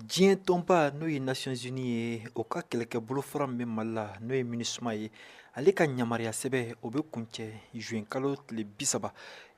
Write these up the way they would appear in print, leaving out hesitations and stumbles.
Diɲɛ tɔnba, n'o ye Nations Unies ye, o ka kɛlɛkɛ bolofara min bɛ Mali la, n'o ye MINUSMA ye, ale ka yamaruya sɛbɛn, o bɛ kuncɛ juin kalo tile 30.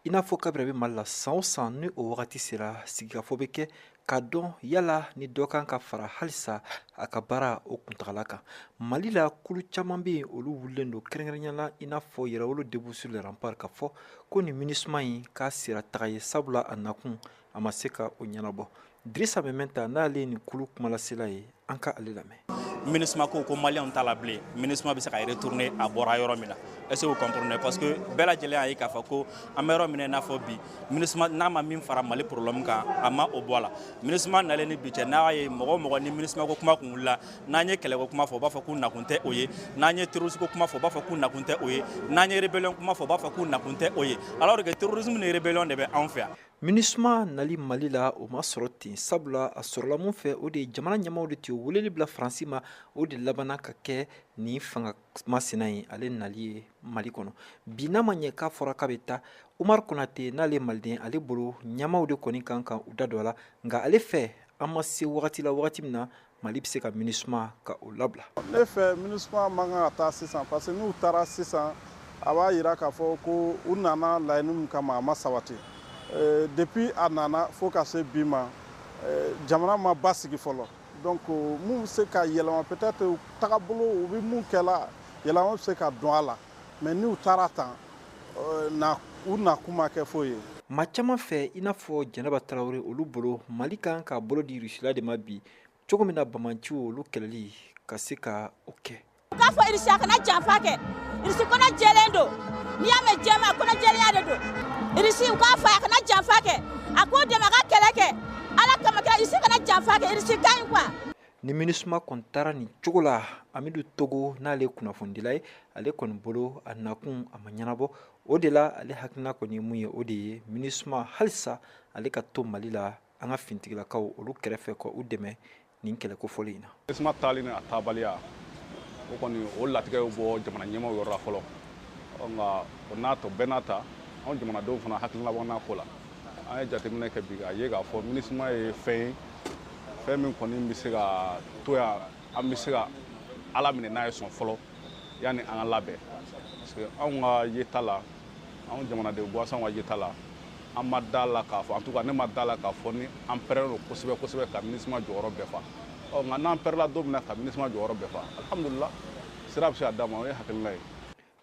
I n'a fɔ kabini a bɛ Mali la, san o san ni o wagati sera, sigikafɔ bɛ kɛ k'a dɔn yala ni dɔ kan ka fara halisa a ka baara o kuntagala kan. Mali la, kulu caman bɛ yen, olu wulilen don, kɛrɛnkɛrɛnya la i n'a fɔ Yɛrɛwolo Debout sur les Remparts, ka fɔ ko nin MINUSMA in k'a sera taga ye, sabula a nakun, a ma se ka o ɲɛnabɔ. Dirisa Mɛmɛnta, n'ale ye nin kulu kumalasela ye, an ka ale lamɛn. MINUSMA ko Maliyɛnw t'a la bilen, MINUSMA bɛ se ka retourner a bɔra yɔrɔ min na. Est ce que vous comprenez? Parce que bɛɛ lajɛlen y'a ye k'a fɔ ko an bɛ yɔrɔ min na, i n'a fɔ bi, MINUSMA n'a ma min fara Mali problème kan, a ma o bɔ a la. MINUSMA nalen ni bi cɛ, n'a y'a ye mɔgɔ o mɔgɔ ni MINUSMA ko kuma kun wulila, n'an ye kɛlɛko kuma fɔ, u b'a fɔ k'u nakun tɛ o ye. N'an ye terrorisme ko kuma fɔ, u b'a fɔ k'u nakun tɛ o ye. N'an ye rébellion kuma fɔ, u b'a fɔ k'u nakun tɛ o ye, alors que terrorisme ni rébellion de bɛ anw fɛ yan. MINUSMA nali Mali la, o ma sɔrɔ ten, sabula a sɔrɔla mun fɛ, o de ye jamana ɲɛmaw de tun ye weleli bila Faransi ma. O de labanna ka kɛ nin fanga masina ye, ale nali ye Mali kɔnɔ bi. N'a ma ɲɛ k'a fɔra k'a bɛ taa, Umaru Konate, n'ale maliden, ale bolo ɲɛmaw de kɔni kan ka u da don a la. Nka ale fɛ, an ma se wagati la, wagati min na Mali bɛ se ka MINUSMA ka o labila. Ne fɛ, MINUSMA man kan ka taa sisan, parce que n'u taara sisan, a b'a yira k'a fɔ ko u nana laɲini min kama, a ma sabati. Depuis a nana fo ka se bi ma, jamana ma basigi fɔlɔ. Donc mun bɛ se ka yɛlɛma? Peut-être tagabolo, u bɛ mun kɛla, yɛlɛma bɛ se ka don a la. Mais n'u taara tan na, u nakun ma kɛ foyi ye. Maa caman fɛ, i n'a fɔ Jɛnɛba Tarawele, olu bolo Mali kan ka bolo di Rusila de ma bi, cogo min na banbaanciw olu kɛlɛli ka se ka o kɛ. U k'a fɔ Irisi a kana janfa kɛ. Irisi kɔnɔ jɛlen don. N'i y'a mɛn jɛma, kɔnɔ jɛlenya de don. Irisi, u k'a fɔ a kana janfa kɛ, a k'o dɛmɛ a ka kɛlɛ kɛ Ala kama kɛ. Irisi kana janfa kɛ, Irisi ka ɲi quoi. Ni MINUSMA kɔni taara nin cogo la, Amidu Togo, n'ale ye kunnafonidila ye, ale kɔni bolo a nakun, a ma ɲɛnabɔ. O de la, ale hakilina kɔni ye mun ye? O de ye MINUSMA halisa ale ka to Mali la, an ka fintigilakaw olu kɛrɛfɛ, ka u dɛmɛ nin kɛlɛ kofɔlen in na. MINUSMA taali ni a taabaliya, o kɔni, o latigɛ bɛ bɔ jamana ɲɛmaaw yɔrɔ la fɔlɔ. Nka o n'a tɔ bɛɛ n'a ta, anw jamanadenw fana hakilina b'an n'a ko la. An ye jateminɛ kɛ bi k'a ye k'a fɔ MINUSMA ye fɛn ye, fɛn min kɔni bɛ se ka to yan, an bɛ se ka Ala minɛ n'a ye sɔn fɔlɔ yanni an ka labɛn, parce que anw ka yeta la, anw jamanaden gansanw ka yeta la, an ma da la k'a fɔ, en tout cas ne ma da la k'a fɔ ni an pɛrɛnnen don kosɛbɛ kosɛbɛ ka MINUSMA jɔyɔrɔ bɛɛ fa. Ɔ nka n'an pɛrɛla don min na ka MINUSMA jɔyɔrɔ bɛɛ fa, alhamdulillah, sira bɛ se ka d'a ma. O ye hakilina ye.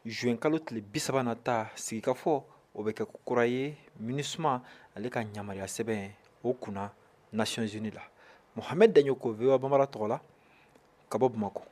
Juin kalo tile 30 nata, sigikafɔ o bɛ kɛ kura ye MINUSMA ale ka yamaruya sɛbɛn o kunna Nations Unies la. Mohamed Daɲoko, VOA Bambara tɔgɔ la, ka bɔ Bamakɔ.